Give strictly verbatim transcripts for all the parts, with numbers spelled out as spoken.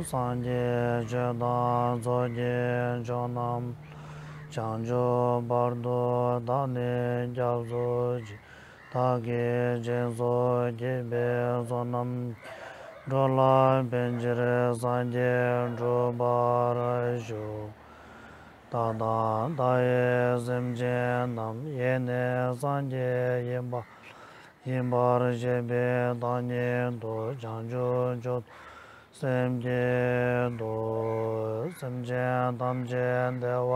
སངས་རྒྱས་ཆོས་དང་ཚོགས་ཀྱི་མཆོག་རྣམས། བྱང་ཆུབ་བར་དུ་བདག་ནི་སྐྱབས་སུ་མཆི། བདག་གིས་སྦྱིན་སོགས་བགྱིས་པའི་བསོད་ནམས། འགྲོ་ལ་ཕན་ཕྱིར་སངས་རྒྱས་འགྲུབ་པར་ཤོག། བདག་དང་མཐའ་ཡས་སེམས་ཅན་རྣམས། ཡེ་ནས་སངས་རྒྱས་ཡིན་པ་ལ། ཡིན་པར་བྱེད་པའི་བདག་ཉིད་དུ། བྱང་ཆུབ་མཆོག་ཏུ་སེམས་བསྐྱེད་དོ། སེམས་ཅན་ཐམས་ཅད་བདེ་བ་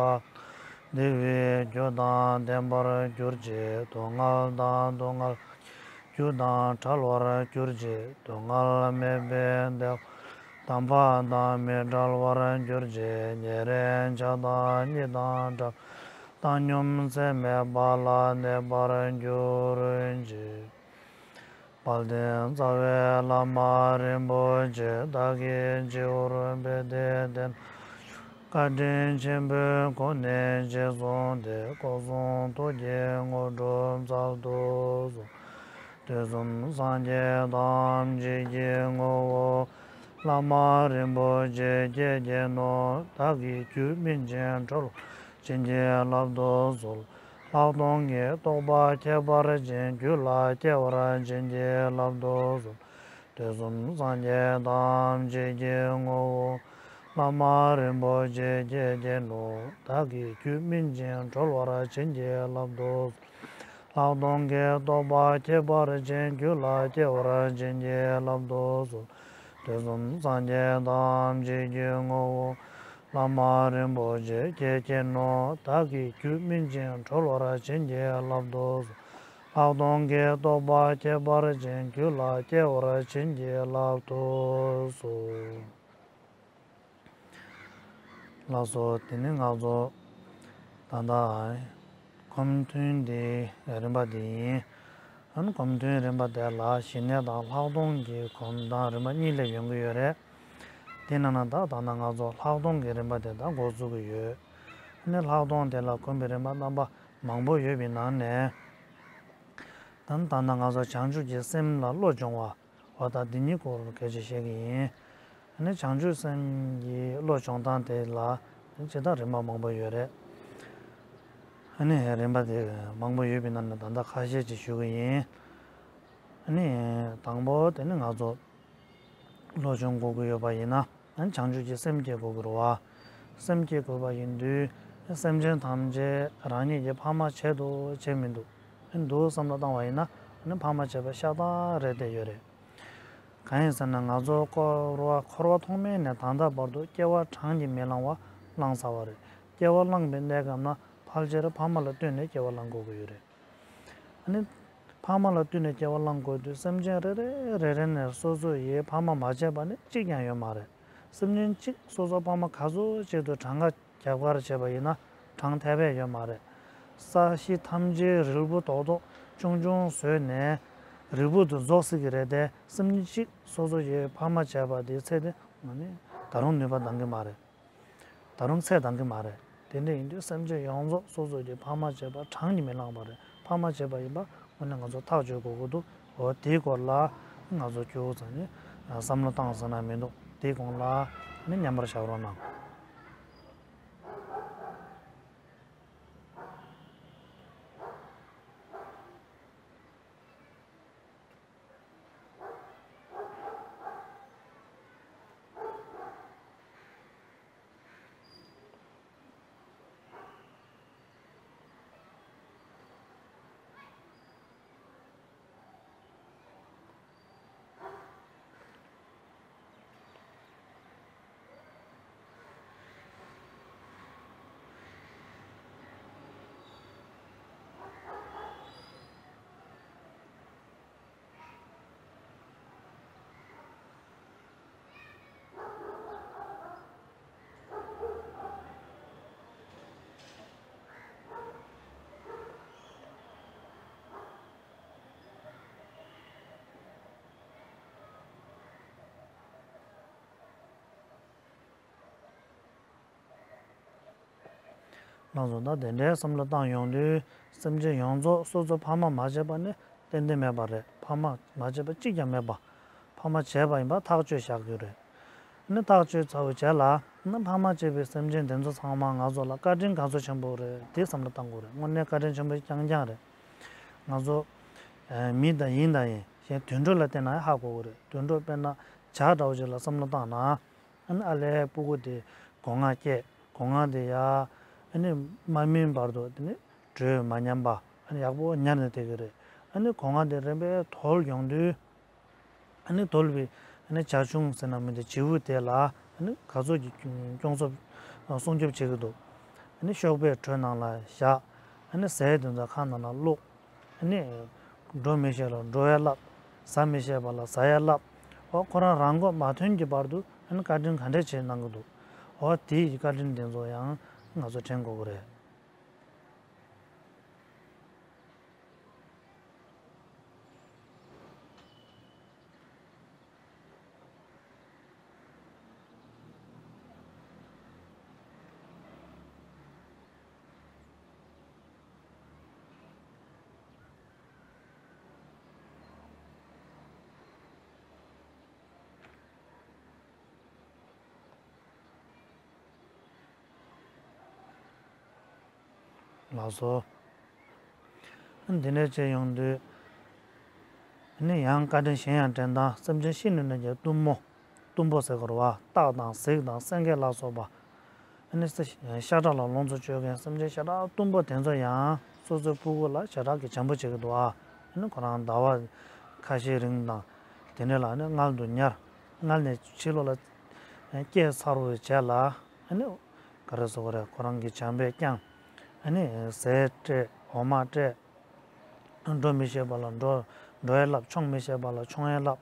བདེ་བའི་རྒྱུ་དང་ལྡན་པར་གྱུར་ཅིག། སྡུག་བསྔལ་དང་སྡུག་བསྔལ་རྒྱུ་དང་བྲལ་བར་གྱུར་ཅིག། སྡུག་བསྔལ་མེད་པའི་བདེ་བ་དམ་པ་དང་མི་འབྲལ་བར་གྱུར་ཅིག། ཉེ་རིང་ཆགས་སྡང་གཉིས་དང་བྲལ། བཏང་སྙོམས་ཚད་མེད་པ་ལ་གནས་པར་གྱུར་ཅིག། དཔལ་ལྡན་རྩ་བའི་བླ་མ་རིན་པོ་ཆེ། བདག་གི་སྤྱི་བོར་བོད་དེ་དེ་ན་བཀའ་དྲིན་ཆེན་པོའི་སྒོ་ནས་རྗེས་བཟུང་སྟེ། སྐུ་གསུང་ཐུགས་ཀྱི་དངོས་གྲུབ་སྩལ་དུ་གསོལ། དུས་གསུམ་སངས་རྒྱས་ཐམས་ཅད་ཀྱི་ངོ་བོ་བླ་མ་རིན་པོ་ཆེ་ཁྱེད་ཀྱིས་ནོ། བདག་གི་རྒྱུད་སྨིན་ཅིང་གྲོལ་བར་བྱིན་གྱིས་བརླབ་ཏུ་གསོལ། ལྷག་མཐོང་གི་རྟོགས་པ་ཁྱད་པར་ཅན་རྒྱུད་ལ་སྐྱེ་བར་བྱིན་གྱིས་བརླབ་ཏུ་གསོལ། དུས་གསུམ་སངས་རྒྱས་ཐམས་ཅད་ཀྱི་ངོ་བོ་བླ་མ་རིན་པོ་ཆེ་ཁྱེད་ཀྱིས་ནོ། བདག་གི་རྒྱུད་སྨིན་ཅིང་གྲོལ་བར་བྱིན་གྱིས་བརླབ་ཏུ་གསོལ། ལྷག་མཐོང་གི་རྟོགས་པ་ཁྱད་པར་ཅན་རྒྱུད་ལ་སྐྱེ་བར་བྱིན་གྱིས་བརླབ་ཏུ་གསོལ། དུས་གསུམ་སངས་རྒྱས་ཐམས་ཅད་ཀྱི་ངོ་བོ་བླ་མ་རིན་པོ་ཆེ་ཁྱེད་ཀྱིས་ནོ། བདག་གི་རྒྱུད་སྨིན་ཅིང་གྲོལ་བར་བྱིན་གྱིས་བརླབ་ཏུ་གསོལ། ལྷག་མཐོང་གི་རྟོགས་པ་ཁྱད་པར་ཅན་རྒྱུད་ལ་སྐྱེ་བར་བྱིན་གྱིས་བརླབ་ཏུ་གསོལ། ལགས་སོ། དེ་ནི་ང་ཚོ་ད་ལྟ་སྒོམ་ཐུན་འདི་རིམ་པ་འདི་ཡིན། ཨ་ནི་སྒོམ་ཐུན་རིམ་པ་དེ་ལ་ཞི་གནས་དང་ལྷག་མཐོང་གི་སྒོམ་སྟངས་རིམ་པ་གཉིས་སླེབས་ཡོང་གི་ཡོད་རེད། དེ་ནང་ན་ད་ད་ལྟ་ང་ཚོ་ལྷག་མཐོང་གི་རིམ་པ་དེ་ད་འགོ་ཚུགས་ཀྱི་ཡོད། ཨ་ནི་ལྷག་མཐོང་དེ་ལ་སྒོམ་པའི་རིམ་པ་རྣམ་པ་མང་པོ་ཡོད་པའི་ནང་ནས། ད་ད་ལྟ་ང་ཚོ་བྱང་ཆུབ་ཀྱི་སེམས་ལ་བློ་སྦྱོང་བ། འོ་ད་འདི་གཉིས་སྐོར་སྐད་ཆ་བཤད་ཀྱི་ཡིན། ཨ་ནི་བྱང་ཆུབ་སེམས་ཀྱི་བློ་སྦྱོང་སྟངས་དེ་ལ་ཇི་ལྟར་རིམ་པ་མང་པོ་ཡོད་རེད། ཨ་ནི་རིམ་པ་དེ་མང་པོ་ཡོད་པའི་ནང་ནས་ད་ལྟ་ཁ་ཤས་ཅིག་ཞུ་གི་ཡིན། ཨ་ནི་དང་པོ་དེ་ནི་ང་ཚོ་བློ་སྦྱོང་དགོས་ཀྱི་ཡོད་པ་ཡིན་ན། ཨ་ནི་བྱང་ཆུབ་ཀྱི་སེམས་བསྐྱེད་དགོས་ཀྱི་རེད་བ། སེམས་བསྐྱེད་དགོས་པ་ཡིན་དུས་སེམས་ཅན་ཐམས་ཅད་རང་ཉིད་ཀྱི་ཕ་མ་བྱེད་དོ་བྱེད་མི་འདུག་ཨ་ནི་འདུག་བསམ་བློ་བཏང་བ་ཡིན་ན། ཨ་ནི་ཕ་མ་བྱེད་པ་ཤ་སྟག་རེད་བསྡད་ཡོད་རེད། གང་ཡིན་ཟེར་ན་ང་ཚོ་འཁོར་བ་འཁོར་བ་ཐོག་མེད་ནས་ད་ལྟ་བར་དུ་སྐྱེ་བ་གྲངས་ཀྱིས་མི་ལང་བ་བླངས་ཚར་བ་རེད། སྐྱེ་བ་བླངས་པའི་གནས་སྐབས་ན་ཕལ་ཆེར་ཕ་མ་ལ་ལྟོས་ནས་སྐྱེ་བ་བླང་དགོས་ཀྱི་ཡོད་རེད། ཨ་ནི་ཕ་མ་ལ་ལྟོས་ནས་སྐྱེ་བ་བླང་དགོས་དུས་སེམས་ཅན་རེ་རེ་རེ་རེ་ནས་སོ་སོ་ཡི་ཕ་མ་མ་བྱས་པ་ནི་གཅིག་ཀྱང་ཡོད་མ་རེད། སེམས་ཅན་གཅིག་སོ་སོ་ཕ་མ་ག་ཚོད་ཅིག་ཏུ་གྲངས་ཀ་རྒྱབ་ཁར་བྱས་པ་ཡིན་ན་གྲངས་ཐེབས་པས་ཡོད་མ་རེད། ས་གཞི་ཐམས་ཅད་རིལ་བུ་རྡོག་རྡོག་ཆུང་ཆུང་བཟོས་ནས་རིལ་བུ་དུ་རྫོགས་སྲིད་ཀྱི་རེད་དེ། སེམས་ཅན་གཅིག་སོ་སོ་ཡི་ཕ་མ་བྱས་པ་དེའི་ཚད་དེ་ང་ནི་ད་རུང་ནུས་པ་འདང་གི་མ་རེད། ད་རུང་ཚད་འདང་གི་མ་རེད། དེ་འདྲ་ཡིན་དུས་སེམས་ཅན་ཡོངས་རྫོགས་སོ་སོ་ཡི་ཕ་མ་བྱས་པ་གྲངས་ཀྱིས་མི་ལངས་པ་རེད། ཕ་མ་བྱས་པ་ཡིན་པ་དངོས་གནས་ང་ཚོ་ཐག་གཅོད་དགོས་ཀྱི་འདུག་འོ་དེའི་སྐོར་ལ་ང་ཚོ་ཁྱོད་ཚང་ནས་བསམ་བློ་བཏང་ཟེར་ན་མི་འདུག་དེའི་གོང་ལ་ནི་མཉམ་པར་བཞག་རོགས་གནང་། ལགས་སོ། ད་དེ་འདྲའི་བསམ་བློ་བཏང་ཡོང་དུས་སེམས་ཅན་ཡོངས་རྫོགས་སོ་སོ་ཕ་མ་མ་བྱས་པ་ནི་ཏན་ཏན་མེད་པ་རེད། ཕ་མ་མ་བྱས་པ་གཅིག་ཀྱང་མེད་པ། ཕ་མ་བྱས་པ་ཡིན་པ་ཐག་གཅོད་བཞག་རྒྱུ་རེད། ནི་ཐག་གཅོད་ཚར་བའི་རྗེས་ལ་ནི་ཕ་མ་བྱས་པའི་སེམས་ཅན་དེ་ཚོ་ཚང་མ་ང་ཚོ་ལ་བཀའ་དྲིན་ག་ཚོད་ཆེན་པོ་རེད་དེ་བསམ་བློ་བཏང་དགོས་རེད། དངོས་གནས་བཀའ་དྲིན་ཆེན་པོ་རྐྱང་རྐྱང་རེད། ང་ཚོ་མི་དང་ཡིན་དང་ཡིན་གཞན་དུད་འགྲོ་ལ་བལྟས་ན་ཧ་གོ་གི་རེད། དུད་འགྲོ་དཔེར་ན་བྱ་འདྲ་བོ་ཅིག་ལ་བསམ་བློ་བཏང་ན། ཨ་ནི་ཨ་ལས་སྤུ་གུ་དེ་སྒོ་ང་སྐྱེས། སྒོ་ང་དེ་ཡ་ཨ་ནི་མ་སྨིན་བར་དུ་དེ་ནི་དྲོད་མ་ཉམས་པ་ཨ་ནི་ཡག་པོ་ཉར་ནས་བསྡད་ཀྱི་རེད། ཨ་ནི་སྒོ་ང་དེ་རིམ་པས་དོལ་ཡོང་དུས་ཨ་ནི་དོལ་བའི་ཨ་ནི་བྱ་ཆུང་ཟེར་ན་མི་འདི་བྱིའུ་དེ་ལ་ཨ་ནི་ག་ཚོད་ཀྱི་སྐྱོང་གསོ་སྲུང་སྐྱོབ་བྱེད་ཀྱི་འདུག་ཨ་ནི་གཤོག་པའི་དྲོད་ནང་ལ་བཞག་ཨ་ནི་ཟས་དེ་ཚོ་ཁ་ནང་ལ་བླུགས། ཨ་ནི་འགྲོ་མི་ཤེས་ལ་འགྲོ་ཡ་བསླབ། ཟ་མི་ཤེས་པ་ལ་ཟ་ཡ་བསླབ། འོ་ཁོ་རང་རང་མགོ་མ་ཐོན་གྱི་བར་དུ་ཨ་ནི་བཀའ་དྲིན་ག་འདྲས་བྱེད་གནང་གི་འདུག་འོ་དེའི་བཀའ་དྲིན་དེ་ཚོ་ཡང་ང་ཚོ་དྲན་དགོས་ཀྱི་རེད། ལགས་སོ། འདི་ནས་བྱས་ཡོང་དུས། ནི་ཡང་བཀའ་དྲིན་གཞན་ཡང་དྲན་དང་སེམས་ཅན་ཤི་ནུས་ན་རྒྱ་གཏུམ་མོ། གཏུམ་པོ་ཟེར་དགོས་རེད་བ། སྟག་དང་གཟིག་དང་སེང་གེ་ལ་སོགས་པ། ནི་ཤ་ཁྲག་ལ་ལོངས་སུ་སྤྱོད་མཁན་སེམས་ཅན་ཤ་ཁྲག་གཏུམ་པོ་དེ་ཚོ་ཡང་སོ་སོའི་སྤུ་གུ་ལ་ཞེ་དྲག་གི་བྱམས་པོ་བྱེད་ཀྱི་འདུག་ཨ། ནི་ཁོ་རང་ཟླ་བ་ཁ་ཤས་རིང་དང་དེ་འདྲ་ལ་ནི་མངལ་དུ་ཉར། མངལ་ནས་ཕྱི་ལོགས་ལ་སྐྱེས་ཚར་བའི་རྗེས་ལ། ཨ་ནི། ག་རེ་ཟེར་དགོས་རེད། ཁོ་རང་གི་བྱམས་པས་བསྐྱངས། ཨ་ནི་ཟས་སྤྲད། འོ་མ་སྤྲད། འགྲོ་མི་ཤེས་པ་ལ་འགྲོ་འགྲོ་ཡས་བསླབ། མཆོང་མི་ཤེས་པ་ལ་མཆོང་ཡས་བསླབ།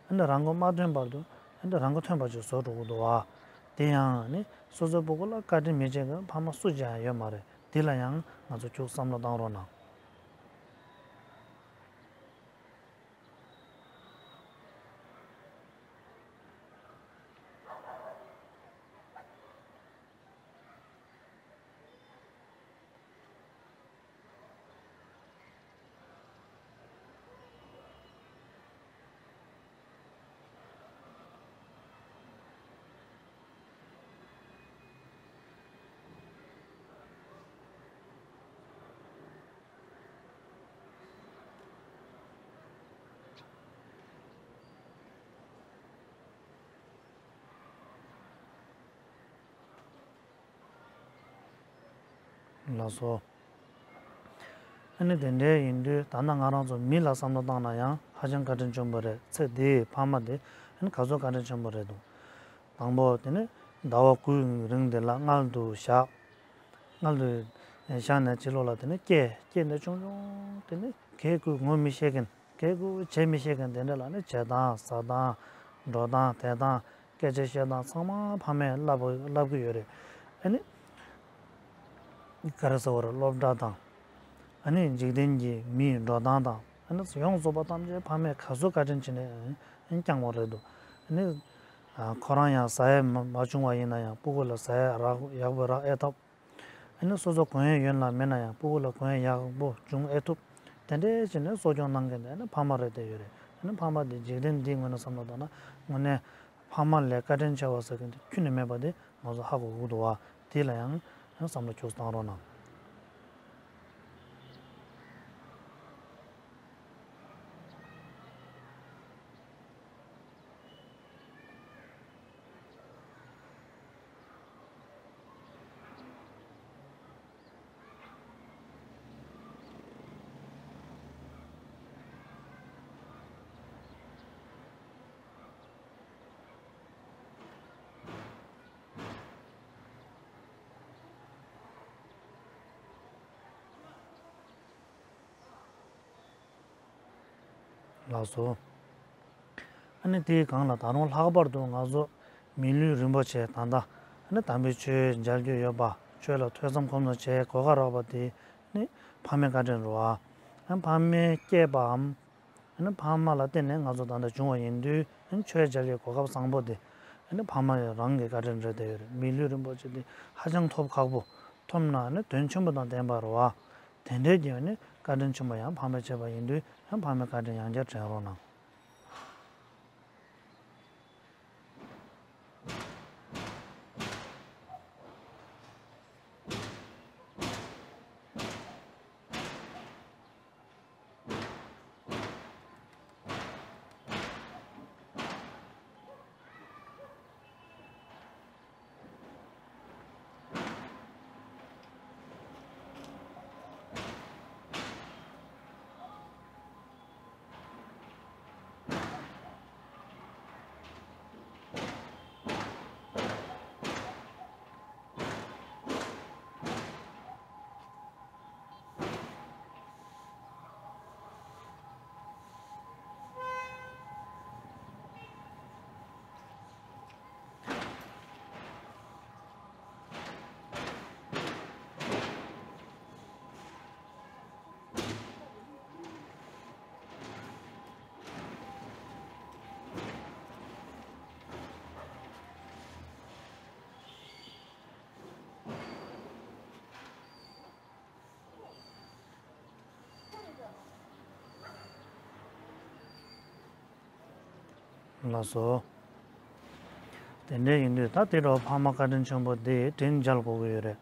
ཨ་ནི་རང་མགོ་མ་ཐོན་བར་དུ་ཨ་ནི་རང་མགོ་ཐོན་པ་ཅིག་བཟོ་འགྲོ་གི་འདུག་བ། དེ་ཡང་ཨ་ནི་སོ་སོའི་སྤུ་གུ་ལ་བཀའ་དྲིན་མི་ཆེ་མཁན་ཕ་མ་སུ་ཅིག་ཡང་ཡོད་མ་རེད། དེ་ལ་ཡང་ང་ཚོ་ཁྱུག་བསམ་བློ་བཏང་རོགས་གནང་། ལགས་སོ། ཨ་ནི་དེ་འདྲའི་ཡིན་དུས་ད་ལྟ་ང་རང་ཚོ་མི་ལ་བསམ་བློ་བཏང་ན་ཡང་ཧ་ཅང་བཀའ་དྲིན་ཆེན་པོ་རེད། ཚེ་འདིའི་ཕ་མ་དེ་ཨ་ནི་ག་ཚོད་བཀའ་དྲིན་ཆེན་པོ་རེད་འདུག་དང་པོ་དེ་ནི་ཟླ་བ་དགུའི་རིང་དེ་ལ་མངལ་དུ་བཞག་མངལ་དུ་བཞག་ནས་ཕྱི་ལོགས་ལ་དེ་ནི་སྐྱེས། སྐྱེས་ནས་ཆུང་ཆུང་དེ་ནི་གས་ཁུ་ངོ་མི་ཤེས་མཁན། གས་ཁུ་བྱེད་མི་ཤེས་མཁན་དེ་འདྲ་ལ་ནི་བྱེད་སྟངས་ཟ་སྟངས་འགྲོ་སྟངས་བསྡད་སྟངས་སྐད་ཆ་བཤད་སྟངས་ཚང་མ་ཕ་མས་བསླབ་བསླབ་ཀྱི་ཡོད་རེད། ཨ་ནི། ག་རེ་ཟེར་བ་རེད། སློབ་གྲྭ་དང་། ཨ་ནི་འཇིག་རྟེན་གྱི་མིའི་འགྲོ་སྟངས་དང་། ཨ་ནི་ཡོངས་རྫོགས་པ་ཐམས་ཅད་ཕ་མས་ག་ཚོད་བཀའ་དྲིན་བྱས་ནས་བསྐྱངས་པ་རེད་འདུག་ཨ་ནི། ཁོ་རང་ཡང་ཟ་ཡས་མ་མ་བྱུང་བ་ཡིན་ན་ཡང་སྤུ་གུ་ལ་ཟ་ཡས་རག་ཡག་པོ་རག་ཨེ་ཐུབ། ཨ་ནི་སོ་སོ་གོན་ཡས་ཡོད་ལ་མེད་ན་ཡང་སྤུ་གུ་ལ་གོན་ཡས་ཡག་པོ་བྱུང་ཨེ་ཐུབ། དེ་འདྲའི་བྱས་ནས་གསོ་སྐྱོང་གནང་མཁན་དེ་ཨ་ནི་ཕ་མ་རེད་བསྡད་ཡོད་རེད། ཨ་ནི་ཕ་མ་དེ་འཇིག་རྟེན་འདིའི་ངོས་ནས་བསམ་བློ་བཏང་ན་དངོས་གནས། ཕ་མ་ལས་བཀའ་དྲིན་ཆེ་བ་ཟེར་མཁན་དེ་ཁྱོན་ནས་མེད་པ་དེ་ང་ཚོ་ཧ་གོ་གི་འདུག་བ། དེ་ལ་ཡང་བསམ་བློ་ཁྱུག་ཙམ་བཏང་རོགས་གནང་། ལགས་སོ། ཨ་ནི་དེའི་སྒང་ལ་ད་རུང་ལྷག་པར་དུ་ང་ཚོ་མི་ལུས་རིན་པོ་ཆེ་ད་ལྟ་ཨ་ནི་དམ་པའི་ཆོས་མཇལ་རྒྱུ་ཡོད་པ། ཆོས་ལ་ཐོས་བསམ་སྒོམ་གསུམ་བྱེད་གོ་སྐབས་རག་པ་དེ་ནི་ཕ་མའི་བཀའ་དྲིན་རེད་བ། ཨ་ཕ་མས་སྐྱེས་པའམ། ཨ་ནི་ཕ་མ་ལ་བརྟེན་ནས་ང་ཚོ་ད་ལྟ་བྱུང་བ་ཡིན་དུས་ཨ་ནི་ཆོས་མཇལ་བའི་གོ་སྐབས་བཟང་པོ་དེ་ཨ་ནི་ཕ་མ་རང་གི་བཀའ་དྲིན་རེད་བསྡད་ཡོད་རེད། མི་ལུས་རིན་པོ་ཆེ་དེ་ཧ་ཅང་ཐོབ་ཁག་པོ། ཐོབ་ན་ནི་དོན་ཆེན་པོ་དང་ལྡན་པར་བ། དེ་འདྲའི་རྒྱུ་ནི་བཀའ་དྲིན་ཆེན་པོ་ཡང་འཕགས་མས་བྱས་པ་ཡིན་དུས་ཡང་འཕགས་མའི་བཀའ་དྲིན་ཡང་བསྐྱར་དྲན་རོགས་གནང་། ལགས་སོ། དེ་འདྲ་ཡིན་དུས་ད་དེ་འདྲ་བ་འཕགས་མ་བཀའ་དྲིན་ཆེན་པོ་འདི་དྲིན་འཇལ་དགོས་ཀྱི་ཡོད་རེད།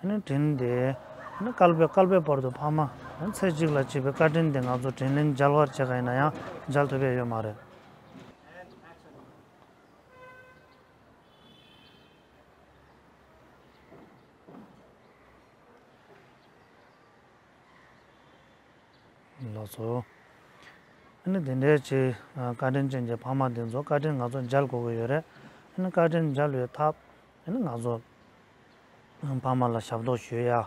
ཨ་ནི་དྲིན་དེ་ཨ་ནི་བསྐལ་པའི་བསྐལ་པའི་བར་དུ་འཕགས་མ་ཚེ་གཅིག་ལ་བྱས་པའི་བཀའ་དྲིན་དེ་ང་ཚོ་དྲིན་ལན་འཇལ་བར་བྱེད་ག་ཡིན་ན་ཡང་འཇལ་ཐུབ་ཡ་ཡོད་མ་རེད། ལགས་སོ། ཨ་ནི་དེ་འདྲའི་ཆེ་བཀའ་དྲིན་ཅན་གྱི་འཕགས་མ་དེ་ཚོ་བཀའ་དྲིན་ང་ཚོ་འཇལ་དགོས་ཀྱི་ཡོད་རེད། ཨ་ནི་བཀའ་དྲིན་འཇལ་བའི་ཐབས་ཨ་ནི་ང་ཚོ་འཕགས་མ་ལ་ཞབས་ཏོག་ཞུ་ཡ། ཨ་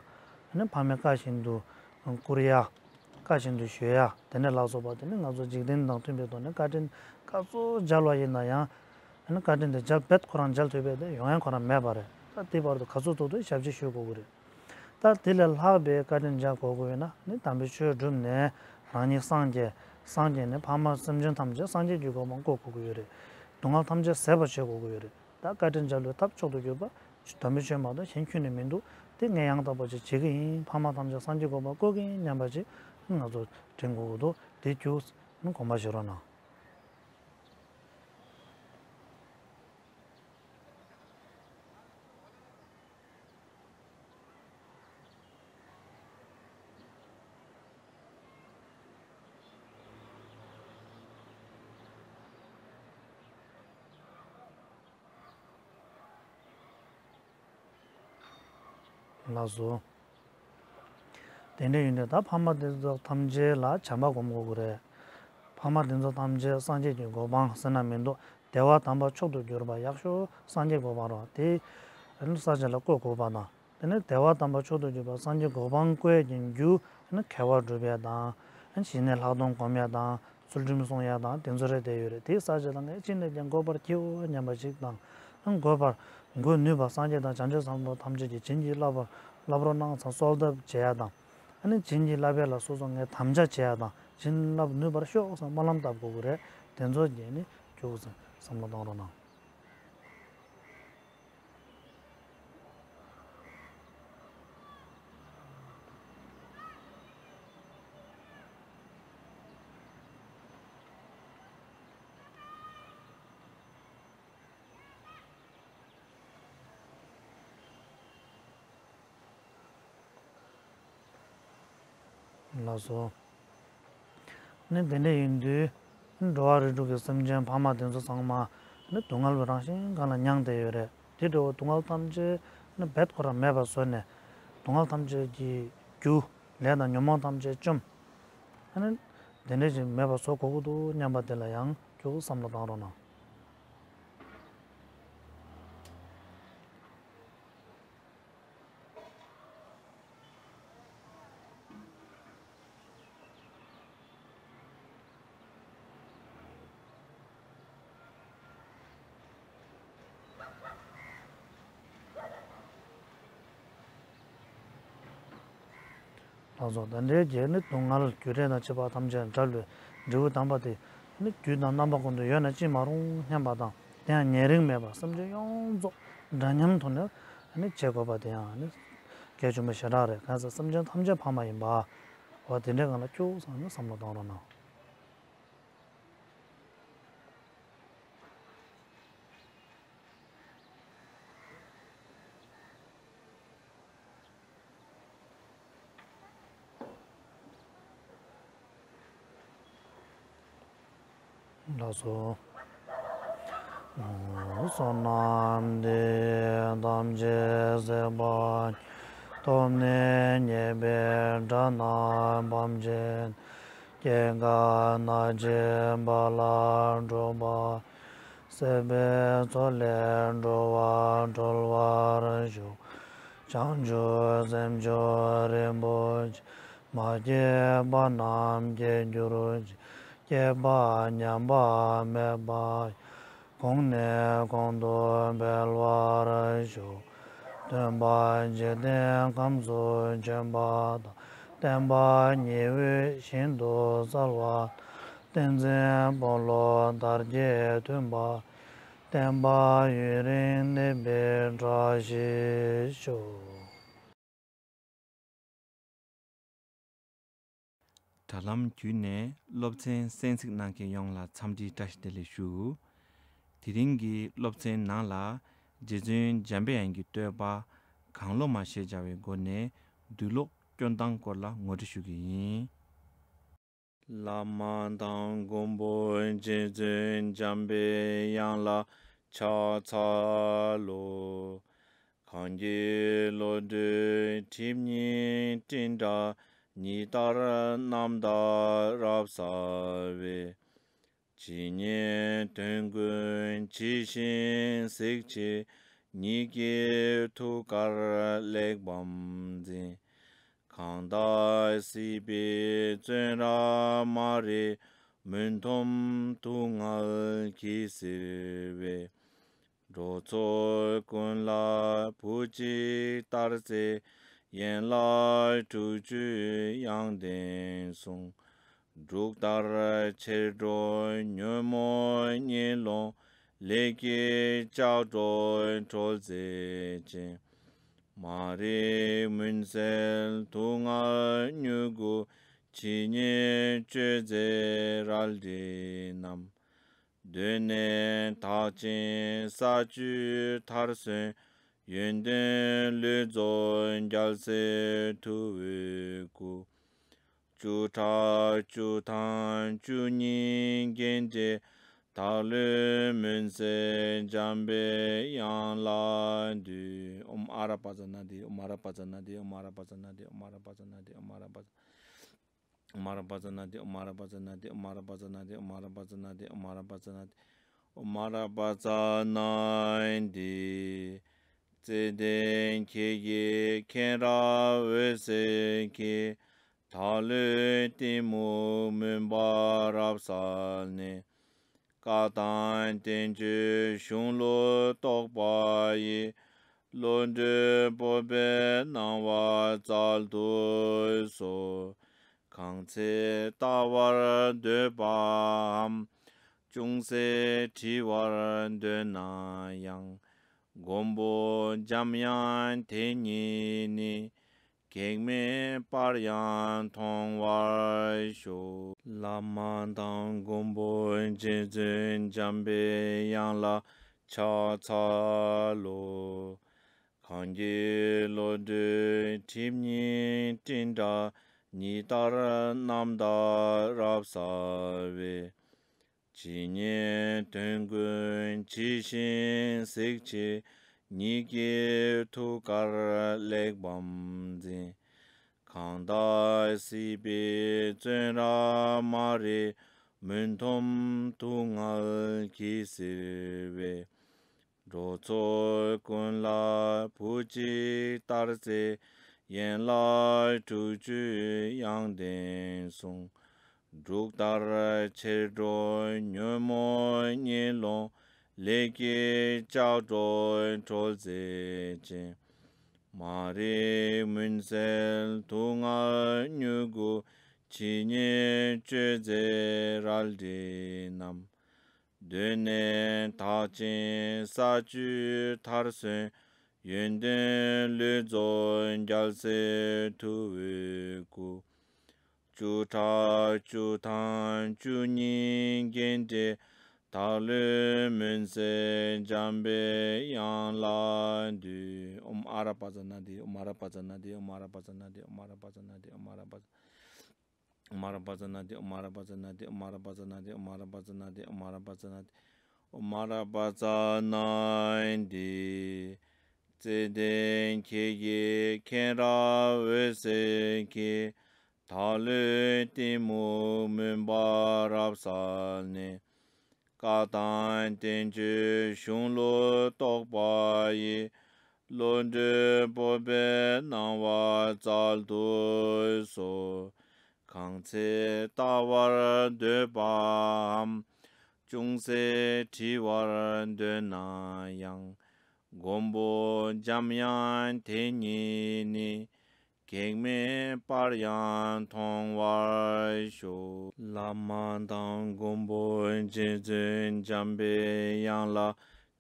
ནི་འཕགས་མའི་བཀའ་བཞིན་དུ་བཀུར་ཡ། བཀའ་བཞིན་དུ་ཞུ་ཡ། དེ་ནས་ལ་སོགས་པ་དེ་ནི་ང་ཚོ་འཇིག་རྟེན་དང་མཐུན་པའི་ཐོག་ནས་བཀའ་དྲིན་ག་ཚོད་འཇལ་བ་ཡིན་ན་ཡང་། ཨ་ནི་བཀའ་དྲིན་དེ་འཇལ་རྦད་ཁོ་རང་འཇལ་ཐུབ་པའི་དེ་ཡོང་ཡ་ཁོ་རང་མེད་པ་རེད། ད་དེ་བར་དུ་ག་ཚོད་ཐུབ་ཐུབ་ཞབས་ཕྱི་ཞུ་དགོས་ཀྱི་རེད། ད་དེ་ལས་ལྷག་པའི་བཀའ་དྲིན་འཇལ་དགོས་ཀྱི་ཡོད་ན་ནི་དམ་པའི་ཆོས་བསྒྲུབས་ནས་རང་ཉིད་སངས་རྒྱས། སངས་རྒྱས་ནས་འཕགས་མ་སེམས་ཅན་ཐམས་ཅད་སངས་རྒྱས་ཀྱི་གོ་འཕང་བཀོད་དགོས་ཀྱི་ཡོད་རེད། སྡུག་བསྔལ་ཐམས་ཅད་ཟད་པར་བྱེད་དགོས་ཀྱི་ཡོད་རེད། ད་བཀའ་དྲིན་འཇལ་བའི་ཐབས་མཆོག་ཏུ་གྱུར་པ་དམ་པའི་ཆོས་མ་གཏོགས་གཞན་ཁྱོན་ནས་མི་འདུག་དེ་ངས་ཡང་དག་པ་ཅིག་བྱེད་ཀྱི་ཡིན། འཕགས་མ་ཐམས་ཅད་སངས་རྒྱས་གོ་འཕང་བཀོད་ཀྱི་ཡིན་སྙམ་པ་ཅིག་ང་ཚོ་དྲན་དགོས་ཀྱི་འདུག་དེ་རྒྱུགས་དགོངས་པ་བཞེས་རོགས་གནང་། ལགས་སོ། དེ་འདྲ་ཡིན་དུས་ད་འཕགས་མ་དེ་ཚོ་ཐམས་ཅད་ལ་བྱམས་པ་སྒོམ་དགོས་ཀྱི་རེད། འཕགས་མ་དེ་ཚོ་ཐམས་ཅད་སངས་རྒྱས་ཀྱི་གོ་འཕང་ཟེར་ན་མི་འདུག་བདེ་བ་དམ་པ་མཆོག་ཏུ་གྱུར་པ་ཡག་ཤོས་སངས་རྒྱས་གོ་འཕང་རེད་པ། དེ་ས་ཆ་ལ་བཀོད་དགོས་པ་དང་། དེ་ནས་བདེ་བ་དམ་པ་མཆོག་ཏུ་གྱུར་པ་སངས་རྒྱས་གོ་འཕང་བཀོད་ཀྱི་རྒྱུ་ནི་དགེ་བ་སྒྲུབ་ཡ་དང་། ཞི་གནས་ལྷག་མཐོང་སྒོམ་ཡ་དང་། ཚུལ་ཁྲིམས་སྲུང་ཡ་དང་དེ་ཚོ་རེད་བསྡད་ཡོད་རེད། དེའི་ས་ཆ་ལ་ངས་ཅི་ནས་ཀྱང་འགོད་པར་བགྱིའོ་སྙམ་པ་ཞིག་དང་། འགོད་པར་འགོད་ནུས་པ་སངས་རྒྱས་དང་བྱང་ཆུབ་སེམས་དཔའ་ཐམས་ཅད་ཀྱིས་བྱིན་གྱིས་བརླབས་པར་བརླབ་རོགས་གནང་ཙང་གསོལ་གདབ་བྱེད་ཡ་དང་། ཨ་ནི་བྱིན་གྱིས་བརླབས་ཡ་ལ་སོ་སོ་ངས་དམ་བཅའ་བྱེད་ཡ་དང་བྱིན་རླབས་ནུས་པར་ཤོག་ཙང་སྨོན་ལམ་བཏབ་དགོས་ཀྱི་རེད། དེ་ཚོ་རྒྱན་ནི་རྒྱུགས་ཙང་བསམ་བློ་གཏོང་རོགས་གནང་། ལགས་སོ། ནི་དེ་འདྲ་ཡིན་དུས། འགྲོ་བ་རིགས་དྲུག་གི་སེམས་ཅན་ཕ་མ་དེ་ཚོ་ཚང་མ། ནི་སྡུག་བསྔལ་བའི་རང་བཞིན་གང་ལ་མྱངས་བསྡད་ཡོད་རེད། དེ་འདྲ་བོ་སྡུག་བསྔལ་ཐམས་ཅད་ནི་རྦད་ཁོ་རང་མེད་པར་བཟོས་ནས། སྡུག་བསྔལ་ཐམས་ཅད་ཀྱི་རྒྱུ། ལས་དང་ཉོན་མོངས་ཐམས་ཅད་བཅོམ། ཨ་ནི། དེ་འདྲ་ཞིག་མེད་པར་བཟོ་དགོས་ཀྱི་འདུག་སྙམ་པ་དེ་ལ་ཡང་ཁྱོད་བསམ་བློ་བཏང་རོགས་གནང་། ལགས་སོ། ད་ལྟའི་རྒྱལ་ནི་སྡུག་བསྔལ་རྒྱུ་འབྲས་དང་བཅས་པ་ཐམས་ཅད་འབྲལ་བའི་འབྲས་བུ་དམ་པ་དེ་ནི་རྒྱུད་དང་རྣམ་པ་ཀུན་ཏུ་ཡོད་ན་ཅི་མ་རུང་སྙམ་པ་དང་། དེ་ཡང་ཉེ་རིང་མེད་པར་སེམས་ཅན་ཡོངས་རྫོགས་འདྲ་མཉམ་ཐོག་ནས་ནི་བྱེད་དགོས་པ་དེ་ཡང་ནི་ གལ་ཆེན་པོ་ཞེ་དྲག་རེད། གང་ཟེར་སེམས་ཅན་ཐམས་ཅད་ཕ་མ་ཡིན་པ། འོ་དེ་འདྲའི་སྒང་ལ་སྐྱོ་བོ་ཙམ་ནི་བསམ་བློ་གཏོང་རོགས་གནང་། ལགས་སོ། བསོད་ནམས་འདི་ཡིས་ཐམས་ཅད་གཟིགས་པ་ཉིད། ཐོབ་ནས་ཉེས་པའི་དགྲ་རྣམས་ཕམ་བྱས་ནས། སྐྱེ་རྒ་ན་འཆིའི་རྦ་རླབས་འཁྲུགས་པ། སྲིད་པའི་མཚོ་ལས་འགྲོ་བ་སྒྲོལ་བར་ཤོག། བྱང་ཆུབ་སེམས་མཆོག་རིན་པོ་ཆེ། མ་སྐྱེས་པ་རྣམས་སྐྱེ་གྱུར་ཅིག། སྐྱེས་པ་ཉམས་པ་མེད་པ་ཡང་། གོང་ནས་གོང་དུ་འཕེལ་བར་ཤོག། སྟོན་པ་འཇིག་རྟེན་ཁམས་སུ་བྱོན་པ་དང་། བསྟན་པ་ཉི་འོད་བཞིན་དུ་གསལ་བ་དང་། བསྟན་འཛིན་དཔོན་སློབ་དར་རྒྱས་མཐུན་པ། བསྟན་པ་ཡུན་རིང་གནས་པའི་བཀྲ་ཤིས་ཤོག། དྲ་ལམ་བརྒྱུད་ནས་སློབ་ཚན་གསན་གཟིགས་གནང་མཁན་ཡོངས་ལ་འཚམས་འདྲི་བཀྲ་ཤིས་བདེ་ལེགས་ཞུ། དེ་རིང་གི་སློབ་ཚན་ནང་ལ་རྗེ་བཙུན་འཇམ་པའི་དབྱངས་ཀྱི་བསྟོད་པ་གང་བློ་མ་ཞེས་བྱ་བའི་སྒོ་ནས་འདུས་ཀློག་སྐྱོན་སྟངས་སྐོར་ལ་ངོ་སྤྲོད་ཞུ་གི་ཡིན། བླ་མ་དང་མགོན་པོ་རྗེ་བཙུན་འཇམ་པའི་དབྱངས་ལ་ཕྱག་འཚལ་ལོ། གང་གི་བློ་གྲོས་སྒྲིབ་གཉིས་སྤྲིན་བྲལ་ཉི་ལྟར་རྣམ་དག་རབ་གསལ་བའི། ཇི་སྙེད་དོན་ཀུན་ཇི་བཞིན་གཟིགས་ཕྱིར་ཉིད་ཀྱི་ཐུགས་ཀར་གླེགས་བམ་འཛིན། གང་དག་སྲིད་པའི་བཙོན་རར་མ་རིག་མུན་འཐོམས་སྡུག་བསྔལ་གྱིས་གཟིར་བའི། འགྲོ་ཚོགས་ཀུན་ལ་བུ་གཅིག་ལྟར་བརྩེ། ཡན་ལག་དྲུག་ཅུའི་དབྱངས་ལྡན་གསུང་། འབྲུག་ལྟར་ཆེར་སྒྲོགས་ཉོན་མོངས་གཉིད་སློང་། ལས་ཀྱི་ལྕགས་སྒྲོག་འགྲོལ་མཛད་ཅིང་། མ་རིག་མུན་སེལ་སྡུག་བསྔལ་མྱུ་གུ། ཇི་སྙེད་གཅོད་མཛད་རལ་གྲི་བསྣམས། གདོད་ནས་དག་ཅིང་ས་བཅུའི་མཐར་སོན། ཡོན་ཏན་ལུས་རྫོགས་རྒྱལ་སྲས་ཐུ་བོའི་སྐུ། བཅུ་ཕྲག་བཅུ་ཐམ་བཅུ་གཉིས་རྒྱན་སྤྲས། བདག་བློའི་མུན་སེལ་འཇམ་པའི་དབྱངས་ལ་འདུད། ཨོཾ་ཨ་ར་པ་ཙ་ན་དྷཱིཿ། ཨོཾ་ཨ་ར་པ་ཙ་ན་དྷཱིཿ། ཨོཾ་ཨ་ར་པ་ཙ་ན་དྷཱིཿ། ཨོཾ་ཨ་ར་པ་ཙ་ན་དྷཱིཿ། ཨོཾ་ཨ་ར་པ་ཙ་ན་དྷཱིཿ། ཨོཾ་ཨ་ར་པ་ཙ་ན་དྷཱིཿ། ཨོཾ་ཨ་ར་པ་ཙ་ན་དྷཱིཿ། ཨོཾ་ཨ་ར་པ་ཙ་ན་དྷཱིཿ། ཨོཾ་ཨ་ར་པ་ཙ་ན་དྷཱིཿ། ཨོཾ་ཨ་ར་པ་ཙ་ན་དྷཱིཿ། བརྩེ་ལྡན་ཁྱེད་ཀྱི་མཁྱེན་རབ་འོད་ཟེར་གྱིས། བདག་བློའི་གཏི་མུག་མུན་པ་རབ་བསལ་ནས། བཀའ་དང་བསྟན་བཅོས་གཞུང་ལུགས་རྟོགས་པ་ཡི། བློ་གྲོས་སྤོབས་པའི་སྣང་བ་སྩལ་དུ་གསོལ། གང་ཚེ་བལྟ་བར་འདོད་པའམ། ཅུང་ཟད་དྲི་བར་འདོད་ན་ཡང་། མགོན་པོ་འཇམ་དབྱངས་དེ་ཉིད་ནི། གེགས་མེད་པར་ཡང་མཐོང་བར་ཤོག། བླ་མ་དང་མགོན་པོ་རྗེ་བཙུན་འཇམ་པའི་དབྱངས་ལ་ཕྱག་འཚལ་ལོ། གང་གི་བློ་གྲོས་སྒྲིབ་གཉིས་སྤྲིན་བྲལ་ཉི་ལྟར་རྣམ་དག་རབ་གསལ་བའི། ཇི་སྙེད་དོན་ཀུན་ཇི་བཞིན་གཟིགས་ཕྱིར་ཉིད་ཀྱི་ཐུགས་ཀར་གླེགས་བམ་འཛིན། གང་དག་སྲིད་པའི་བཙོན་རར་མ་རིག་མུན་འཐོམས་སྡུག་བསྔལ་གྱིས་གཟིར་བའི། འགྲོ་ཚོགས་ཀུན་ལ་བུ་གཅིག་ལྟར་བརྩེ། ཡན་ལག་དྲུག་ཅུའི་དབྱངས་ལྡན་གསུང་། འབྲུག་ལྟར་ཆེར་སྒྲོགས་ཉོན་མོངས་གཉིད་སློང་། ལས་ཀྱི་ལྕགས་སྒྲོག་འགྲོལ་མཛད་ཅིང་། མ་རིག་མུན་སེལ་སྡུག་བསྔལ་མྱུ་གུ། ཇི་སྙེད་གཅོད་མཛད་རལ་གྲི་བསྣམས། གདོད་ནས་དག་ཅིང་ས་བཅུའི་མཐར་སོན། ཡོན་ཏན་ལུས་རྫོགས་རྒྱལ་སྲས་ཐུ་བོའི་སྐུ། བཅུ་ཕྲག་བཅུ་དང་བཅུ་གཉིས་རྒྱན་སྤྲས། བདག་བློའི་མུན་སེལ་འཇམ་པའི་དབྱངས་ལ་འདུད། ཨོཾ་ཨ་ར་པ་ཙ་ན་དྷཱིཿ། ཨོཾ་ཨ་ར་པ་ཙ་ན་དྷཱིཿ། ཨོཾ་ཨ་ར་པ་ཙ་ན་དྷཱིཿ། ཨོཾ་ཨ་ར་པ་ཙ་ན་དྷཱིཿ། ཨོཾ་ཨ་ར་པ་ཙ། ཨོཾ་ཨ་ར་པ་ཙ་ན་དྷཱིཿ། ཨོཾ་ཨ་ར་པ་ཙ་ན་དྷཱིཿ། ཨོཾ་ཨ་ར་པ་ཙ་ན་དྷཱིཿ། ཨོཾ་ཨ་ར་པ་ཙ་ན་དྷཱིཿ། ཨོཾ་ཨ་ར་པ་ཙ་ན་དྷཱིཿ། ཨོཾ་ཨ་ར་པ་ཙ་ན་དྷཱིཿ། བརྩེ་ལྡན་ཁྱེད་ཀྱི་མཁྱེན་རབ་འོད་ཟེར་གྱིས། བདག་བློའི་གཏི་མུག་མུན་པ་རབ་བསལ་ནས། བཀའ་དང་བསྟན་བཅོས་གཞུང་ལུགས་རྟོགས་པ་ཡི། བློ་གྲོས་སྤོབས་པའི་སྣང་བ་སྩལ་དུ་གསོལ། གང་ཚེ་བལྟ་བར་འདོད་པའམ། ཅུང་ཟད་དྲི་བར་འདོད་ན་ཡང་། མགོན་པོ་འཇམ་དབྱངས་དེ་ཉིད་ནི། གེགས་མེད་པར་ཡང་མཐོང་བར་ཤོག། བླ་མ་དང་མགོན་པོ་རྗེ་བཙུན་འཇམ་པའི་དབྱངས་ལ་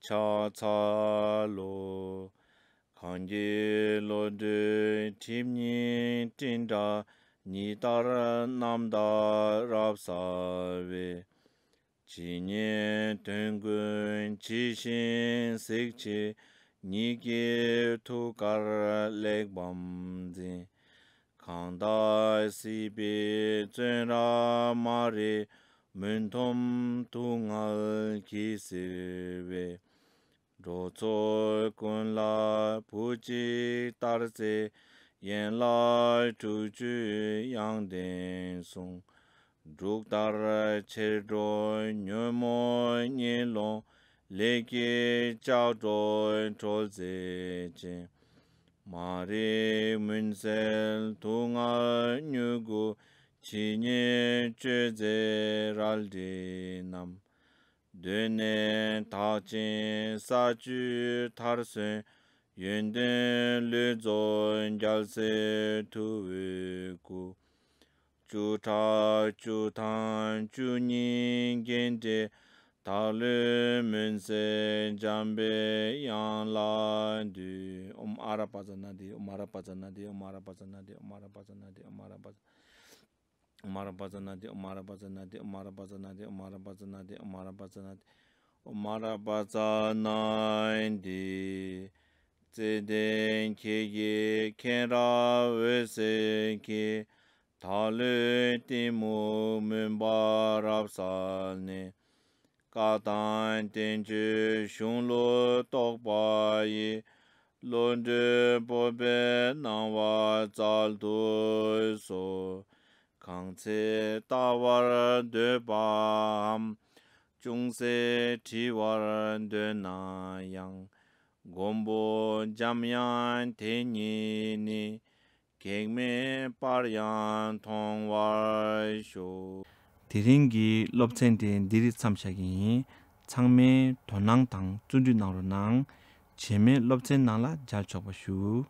ཕྱག་འཚལ་ལོ། གང་གི་བློ་གྲོས་སྒྲིབ་གཉིས་སྤྲིན་བྲལ་ཉི་ལྟར་རྣམ་དག་རབ་གསལ་བའི། ཇི་སྙེད་དོན་ཀུན་ཇི་བཞིན་གཟིགས་ཕྱིར་ཉིད་ཀྱི་ཐུགས་ཀར་གླེགས་བམ་འཛིན། གང་དག་སྲིད་པའི་བཙོན་རར་མ་རིག་མུན་འཐོམས་སྡུག་བསྔལ་གྱིས་གཟིར་བའི། འགྲོ་ཚོགས་ཀུན་ལ་བུ་གཅིག་ལྟར་བརྩེ། ཡན་ལག་དྲུག་ཅུའི་དབྱངས་ལྡན་གསུང་། འབྲུག་ལྟར་ཆེར་སྒྲོགས་ཉོན་མོངས་གཉིད་སློང་། ལས་ཀྱི་ལྕགས་སྒྲོག་འགྲོལ་མཛད་ཅིང་། མ་རིག་མུན་སེལ་སྡུག་བསྔལ་མྱུ་གུ། ཇི་སྙེད་གཅོད་མཛད་རལ་གྲི་བསྣམས། གདོད་ནས་དག་ཅིང་ས་བཅུའི་མཐར་སོན། ཡོན་ཏན་ལུས་རྫོགས་རྒྱལ་སྲས་ཐུ་བོའི་སྐུ། བཅུ་ཕྲག་བཅུ་དང་བཅུ་གཉིས་རྒྱན་སྤྲས། བདག་བློའི་མུན་སེལ་འཇམ་པའི་དབྱངས་ལ་འདུད། ཨོཾ་ཨ་ར་པ་ཙ་ན་དྷཱིཿ། ཨོཾ་ཨ་ར་པ་ཙ་ན་དྷཱིཿ། ཨོཾ་ཨ་ར་པ་ཙ་ན་དྷཱིཿ། ཨོཾ་ཨ་ར་པ་ཙ་ན་དྷཱིཿ། ཨོཾ་ཨ་ར་པ་ཙ། ཨོཾ་ཨ་ར་པ་ཙ་ན་དྷཱིཿ། ཨོཾ་ཨ་ར་པ་ཙ་ན་དྷཱིཿ། ཨོཾ་ཨ་ར་པ་ཙ་ན་དྷཱིཿ། བརྩེ་ལྡན་ཁྱེད་ཀྱི་མཁྱེན་རབ་འོད་ཟེར་གྱིས། བདག་བློའི་གཏི་མུག་མུན་པ་རབ་བསལ་ནས། བཀའ་དང་བསྟན་བཅོས་གཞུང་ལུགས་རྟོགས་པ་ཡི། བློ་གྲོས་སྤོབས་པའི་སྣང་བ་སྩལ་དུ་གསོལ། གང་ཚེ་བལྟ་བར་འདོད་པའམ། ཅུང་ཟད་དྲི་བར་འདོད་ན་ཡང་། མགོན་པོ་འཇམ་དབྱངས་དེ་ཉིད་ནི། གེགས་མེད་པར་ཡང་མཐོང་བར་ཤོག། དེ་རིང་གི་སློབ་ཚན་དེ་འདིར་མཚམས་བཞག་གི་ཡིན། ཚང་མས་དོ་སྣང་དང་བརྩོན་འགྲུས་གནང་རོགས་གནང་། རྗེས་མའི་སློབ་ཚན་ནང་ལ་མཇལ་ཆོག་པ་ཞུ།